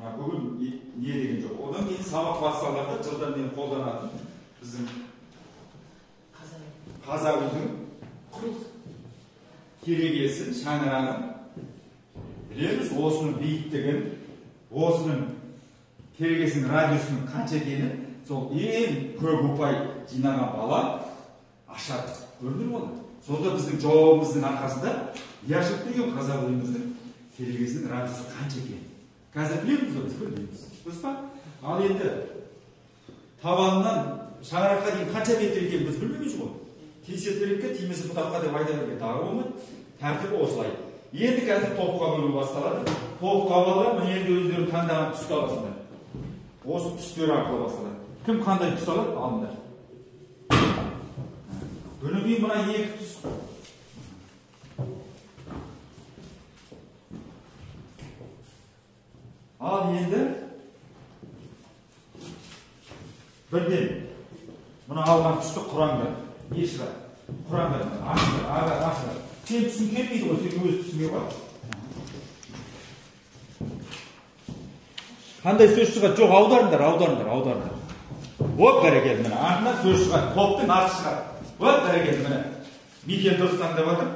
Мына бүгін не деген жоқ. Одан кейін сабақ басталғанда жылдан мен қолданатын біздің қазақ үйдің керегесін, шаңырағын білеміз, осының биіктігін, осының керегесінің радиусының қанша екенін сол ең көп ұпай жинаған бала ашады. Көрдіңдер ме оны? Сонда біздің жауабымыздың арқасында яшып деген қазақ үйіміздің керегесінің радиусы қанша екенін қазір білеміз ғой, біз білмейміз. Дұрыс па? Ал енді табанынан шаңыраққа дейін қанша метр екенін біз білмейміз ғой. Тисе терекке, тимесе бұтаққа деп айта берген тағы болмайды. Тәртібі осылай. Енді қазір топқа бөлу басталады. Топқа балалар міне енді өздері таңдаған түсті аласыңдар. Осы түстер арқылы басталады. Кім қандай түс алады, алыңдар. Бұдан кейін мына екі түс. Ал енді бірден мына алған түсті құраңдар. Не шығады? Құраңдар, ашыңдар, аға, ашыңдар. Сен түсің келмейді ғой, сен өз түсіңе бар. Қандай сөз шығады? Жоқ, аударыңдар, аударыңдар, аударыңдар. Оп, бәрекелді, міне, артынан сөз шығады, топтың аты шығады. Оп, бәрекелді, міне. Микен дұрыс таңдап жатыр.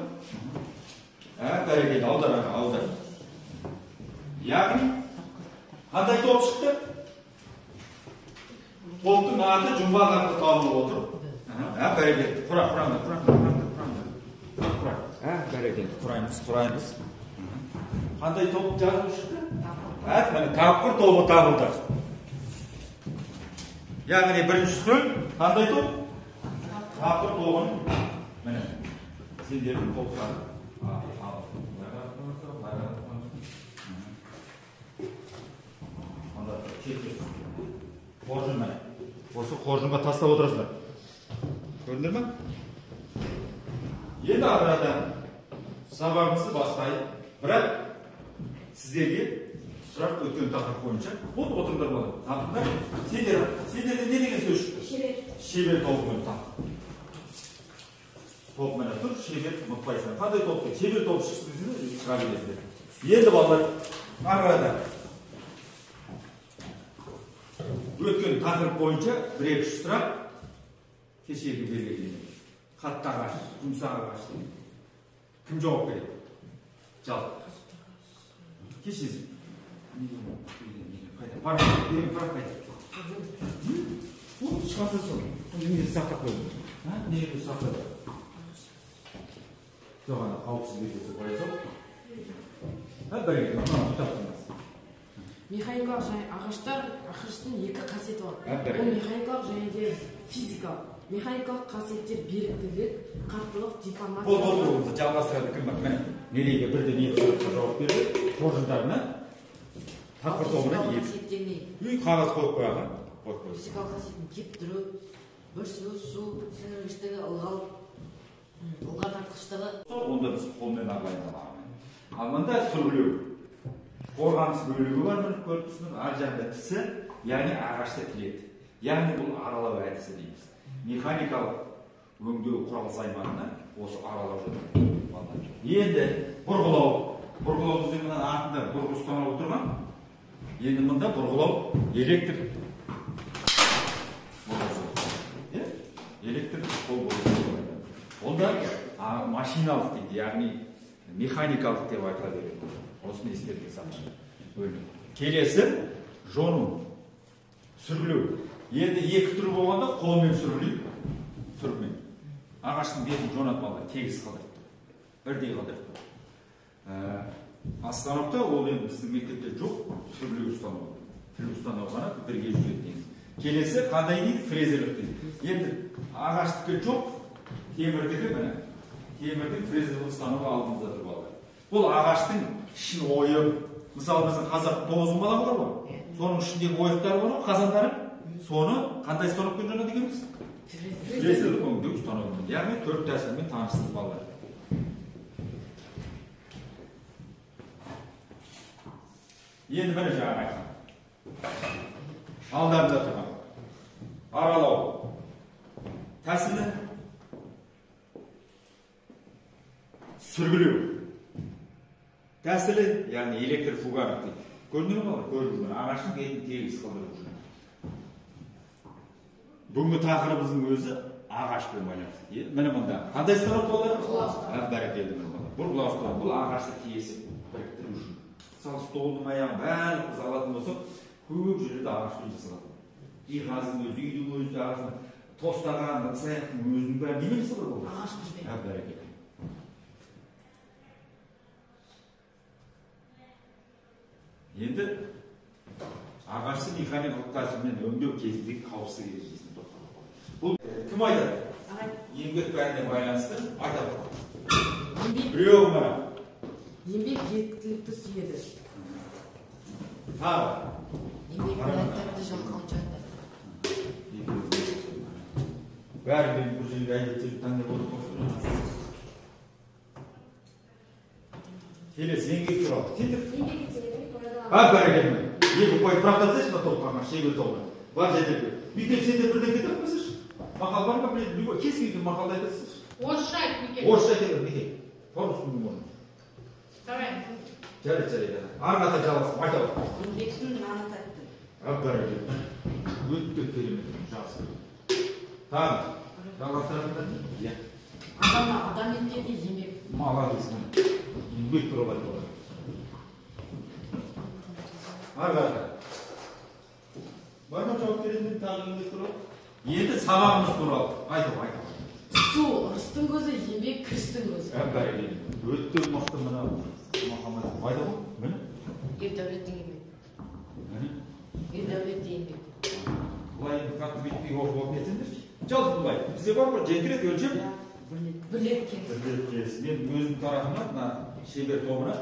Бәрекелді, аудар, аға, аудар. Яғни, қандай топ шықты? Топтың аты жұмбақ арқылы табылып отыр. Бәрекелді, құра, құраңдар, құраңдар, құраңдар, құраңдар. Құра. Бәрекелді, құраймыз, құраймыз. Қандай топ жазылып шықты? Міне, тапқыр тобы табылды. Яғни бірінші сөз қандай топ? Тапқыр тобын. Міне, сендердің топтарың. Қоржын міне. Осы қоржынға тастап отырасыңдар. Көрдіңдер ме? Енді арада сабағымызды бастайық. Бірақ сіздерге сұрақ өткен тақырып бойынша. Болды, отырыңдар балалар. Тақырыптар. Сендерде не деген сөз шықты? Шебер. Шебер тобымен тап. Топ міне тұр, шебер ұмытпайсыңдар. Қандай топ? Шебер топ шықсын десеңдер, шыға бересіңдер. Енді балалар, арада өткен тақырып бойынша бір-екі үш сұрақ кешегі берілген. Қатты ағаш, жұмсақ ағаш деген. Кім жауап береді? Жалпы. Кешесі. Қайда? Парақ, берген парақ қайда? Ол шығарса сол. Неге сақтап қойдың? Неге сақтады? Жоқ, ана қауіпсіз жерге қоя сал. Бір екі, мына кітаптың. Механикалық және ағаштар, ағаштың екі қасиеті бар. Ол механикалық және де физикалық. Механикалық қасиеттер беріктілік, қаттылық, деформация. Бол, жалғастырады кім бар? Міне, Мерейге бірден екі сұраққа жауап берді. Қоржындарына тапқыр тобына екі. Үй қағаз қойып қояға. Қойып қойып. Физикалық қасиетін кептіру, бүрсу, су, сіңіргіштігі, ылғал, ылғал тартқыштығы. Онда біз қолмен аралаймыз. Ал мында сүргілеу. Қорғаныс бөлігі бар, міне көріп тұрсыңдар, ар жағында тісі, яғни ағашты тіледі. Яғни бұл аралау әдісі дейміз. Механикалық өңдеу құрал сайманына осы аралау жатады. Енді бұрғылау. Бұрғылау бізде мына артында бұрғы ұстанып отырған. Енді мында бұрғылау электр бұрғысы. Электр қол бұрғысы. Ол да машиналық дейді, яғни механикалық деп айтыла береді. Осыны естерге сақтаңдар. Бөлім. Келесі жону, сүргілеу. Енді екі түрі болғанда қолмен сүргілейді, сүргімен. Ағаштың бетін жонады балалар, тегіс қылдырып, бірдей қылдырып. Станокта ол енді біздің мектепте жоқ, сүргілеу станогы. Сүргілеу станогы ғана бірге жүреді негізі. Келесі қандай дейді? Фрезерлік дейді. Енді ағаштікі жоқ, темірдікі міне. Темірдің фрезерлік станогы алдымызда тұр балалар. Бұл ағаштың ішін ойып, мысалы біздің қазақ тоғызқұмалақ бар ғой, соның ішіндегі ойықтары бар ғой, қазандары. Соны қандай станокпен жонады екенбіз? Фрезерлік өңдеу станогымен. Яғни төрт тәсілмен таныстық балалар. Енді міне жаңа айтқан. Алдарында тұрған аралау тәсілі, сүргілеу тәсілі, яғни электрофугарлық дейді. Көрдіңдер ме балалар? Көріп жүрген ағаштың бетін тегіс қылдыру үшін. Бүгінгі тақырыбымыздың өзі ағашпен байланысты. Міне мында қандай станок балалар? Бәрекелді, міне балалар. Бұл бұлау, бұл ағашты тесіп біріктіру үшін. Мысалы, столдың аяғын барлық біз алатын болсақ, көп жерлерде ағашпен жасалады. Жиһаздың өзі, үйдің өзі де ағашпен, тостаған, ыдыс аяқтың өзінің бәрі немен жасалады балалар? Ағашпен. Бәрекелді. Енді ағашты механикалық тәсілмен өңдеу кезіндегі қауіпсіздік ережесіне тоқталып. Бұл кім айтады? Еңбек бәріне байланысты айтады. Біреу мына. Еңбек еріктілікті сүйеді. Тағы. Еңбек тәтті жалқау жанды. Бәрі мен бұл жерге әдетте таңдап отырып. Келесі еңбек туралы. Сендер? Бәрекелді. Екі ұпай сұрақтансайшы мына топтарға, шебер тобына. Бар жетеді. Микел, сен де бірдеңе таппасайшы. Мақал бар ма? Любой кез келген мақалды айтасызшы. Орысша айт, Микел. Орысша айта бер, Микел. По-русски можно. Давай. Жарайды, жарайды. Ары қарата жалғасып айта бер. Еңбектің наны тәтті. Бәрекелді. Өте керемет, жақсы. Тағы жалғастырасыңдар? Иә. Адамды адам еткен де еңбек. Молодец. Еңбек туралы айтып отыр. Ары қарата. Бар ма жауап беретін тағы еңбек туралы? Енді сабағымыз туралы айтып айтып. Су ырыстың көзі, еңбек кірістің көзі. Бәрекелді. Өте мықты мына Мұхаммад айтады ғой. Міне. Ер дәулеттің еңбек. Міне. Ер дәулетті еңбек. Былай енді қатты бүйтпей оқып алып кетсеңдерші. Жалпы былай. Бізде бар ғой, 7 рет өлшеп, бір рет кес. Бір рет кес. Мен өзім тарапымнан мына шебер тобына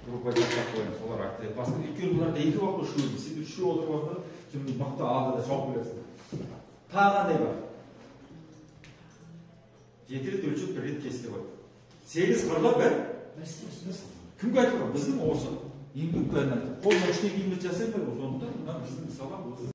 группа жасап қоямын. Солар айтты. Басқа өйткені бұларда екі уақыт үшеу. Сендер үшеу отырып алсаңдар, сен мықты алдыда жауап бересің. Тағы қандай бар? 7 рет өлшеп, бір рет кес деп айтты. 8 қырлы бір. Кімге айтып отыр? Біздің осы еңбек бәрін айтты. Қолына ештеңе келмей жасай алмайды ғой. Сондықтан мына біздің сабақ осы.